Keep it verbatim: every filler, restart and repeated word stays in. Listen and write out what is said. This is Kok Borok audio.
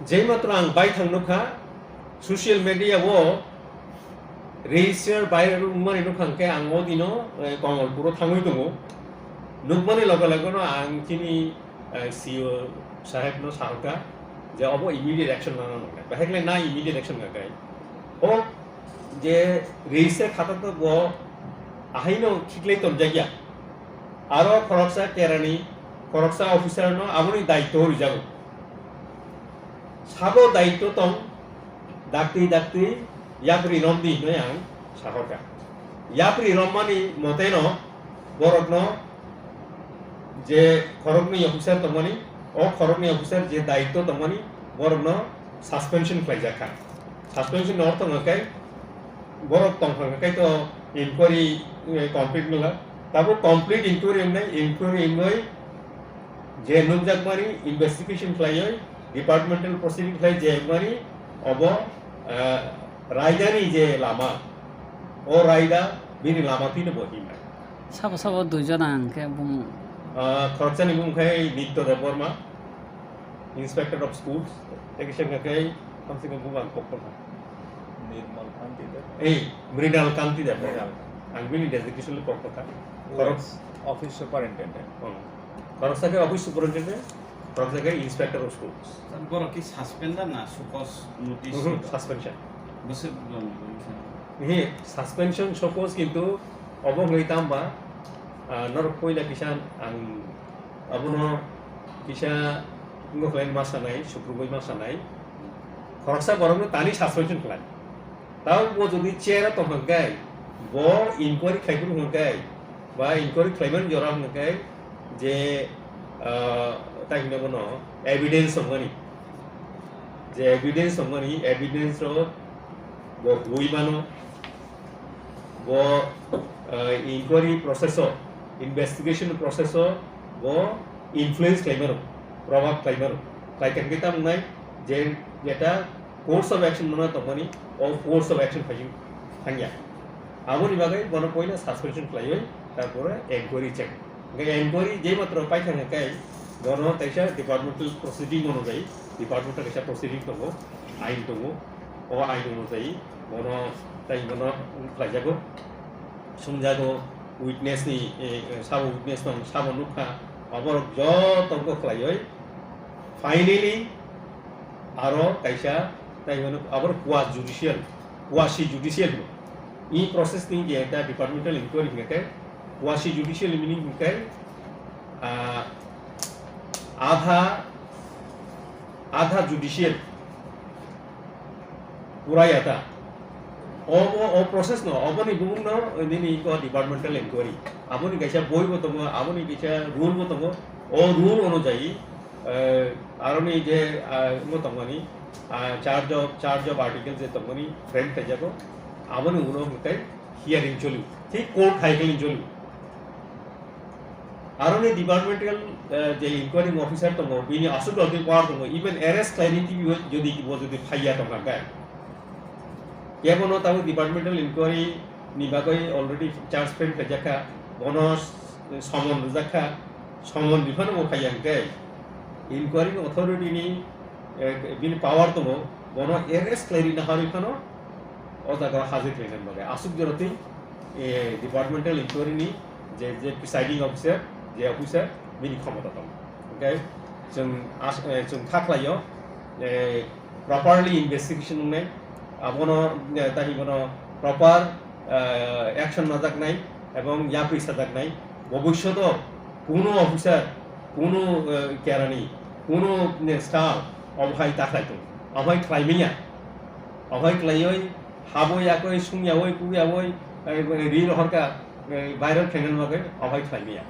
Jei matro ang bai thang nukha, social media o register bai rwmani nukha hwnkhe ang o dino, eh, Komolpuro thangwi tongo. Nukmani loge loge no ang chini, eh, C E O saheb no sahorkha je obo immediate action nana nangnai. Bahai khlai na immediate action nangnai. O je register khata to bo ahaino khiklai tonjakya. Aro khoroksa kerani, khoroksa officer no aboni daityo rijago. Sabo daityo tong, daktwi daktwi yapri romdi hinwi ang sahorkha. Yapri rommani moteno borokno je khoroknwi officer tongmani, o khoroknwi officer je daityo tongmani, borokno suspension khlaijakha. Suspension ni ortho hwnkhe borok tongkha hwnkhe to inquiry, eh, complete wngla. Tabuk complete inquiry wngnai, inquiry wngwi je nukjakmani investigation khlaiwi, departmental proceeding khlai je wngmani obo, eh, raidani je lama, o raida bini lama twino bo himnai. Sabo sabo duijon ang khe bumung. Ah, khoroksani bumung khai Nitya Debbarma, Inspector of Schools, tei kisa wngkha khe kamse kam bumung ang kok tongkha. Nirmal Kanti Deb. Ei, Mrinal Kanti Deb. Mrinal. Ang bini designation le kok tongkha. Yes. Khorok- Office Superintendent. Hmm. Khoroksa khe Office Superintendent, khoroksa khe Inspector of Schools. Borok ki suspend da na show cause notice? Mhm, suspension. Bwswk bwrwng bwrwng khe? Ehe, suspension show cause kintu obo hwnwi tamba, ah, norok poila kisa ang abono kisa wngwi ma sanai, sukrubwi ma sanai. Khoroksa borokno tani suspension khlai. Tamo bo jodi chair o tong hwnkhe, bo inquiry khlai phuru hwnkhe, ba inquiry khlaimani jora hwnkhe, je, ah, tai hwnwi bono evidence tongmani. Je evidence tongmani, evidence rok bo huwi mano, bo, ah, inquiry process o, investigation process o bo influence khlai mano, probab khlai mano. Khlai khe tamo wngnai je jeta course of action mano tongmani, o course of action phai thangya. Aboni bagwi bono poila suspension khlaiwi, tarpore enquiry cheng. Hwnkhe enquiry je matro paithang hwnkhe bono kaisa departmental proceeding mano jai, departmental kaisa proceeding tongo, ain tongo, o ain onujai bono tai bono khlaijago, sungjago, witness ni, eh, eh, sabo witness tong, sabo nukha, oborok joto khlaiwi, finally, aro kaisa, tai hwnwi abo quasi judicial, quasi judicial hwnwi. I process ni je ekta departmental inquiry hwnkhe, quasi judicial meaning hwnkhe, ah, adha, adha judicial, pura yata. O, o, o process no, oboni bumung no, nini ko departmental inquiry. Aboni kaisa boi bo tongo, aboni kaisa rule bo tongo. O rule onujai, eh, aroni je, ah, wngwi tongmani, ah, charge of, charge of article je tongmani frame khaijago, aboni ulo hwnkhe hearing choli, thik court hai khe choli. Aroni departmental, eh, je inquiring officer tongo, bini aswk rok power tongo, even arrest khlaini twi jodi bo jodi phaiya tongkha khe, kebono tabuk departmental inquiry ni bagwi already charge frame khaijakha, bono summon rwjakha, summon riphano bo phaiya hwnkhe inquiring authority ni, eh, bini power tongo, bono arrest khlai rina harwi phano o jaga o hajir khlaina bagwi aswk jora twi, eh, departmental inquiry ni je, je presiding officer, je officer bini khomota tongo. Hwnkhe chwng as-, eh, chwng kha khlaio, eh, properly investigation wngnai, abono, eh, tei bono proper, eh, action najaknai ebong yapri sajaknai. Bobishoto kuno officer, kuno, eh, kerani, kuno, eh, staff obo hai ta khlai tong, obo hai khlai manya, obo hai khlaioi haboi yakoi sungyaoi kuyaoi, eh, ri rohorka, eh, viral khlaina bagwi obo hai khlai manya.